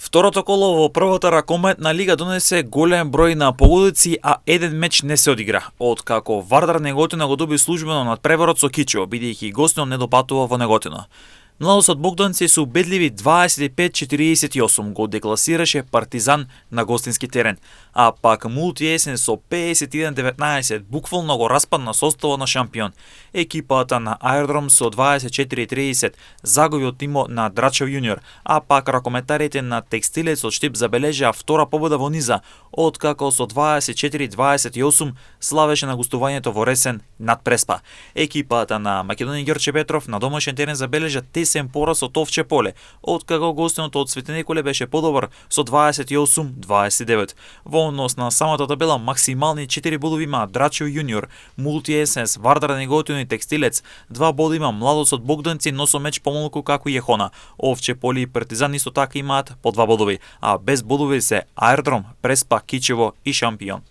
Второто коло во првата ракометна лига донесе голем број на погодици, а еден меч не се одигра. Откако Вардар Неготино го доби службено надпреварот со Кичево, бидејќи гостинот не допатува во Неготино. Младост од Богданци со убедливи 25-48 го декласираше Партизан на гостински терен, а пак Мултиесен со 51-19 буквално го распадна составот на шампион. Екипата на Аеродром со 24-30 загуби од тимот на Драчев јуниор, а пак ракометарите на Текстилец од Штип забележаа втора победа во низа, откако со 24-28 славеше на гостувањето во Ресен над Преспа. Екипата на Македонија Ѓорче Петров на домашен терен забележа тесен пораз од Овче поле, откако гостинот од Свети Николе беше подобар со 28-29. Во однос на самата табела максимални 4 бодови има Драчев јуниор, Мултиесенс, Вардар Неготино и Текстилец, 2 бода има Младост од Богданци, но со меч помалку како и Ехона. Овче поле и Партизан исто така имаат по 2 бодови, а без бодови се Аеродром, Преспа, Кичево и Шампион.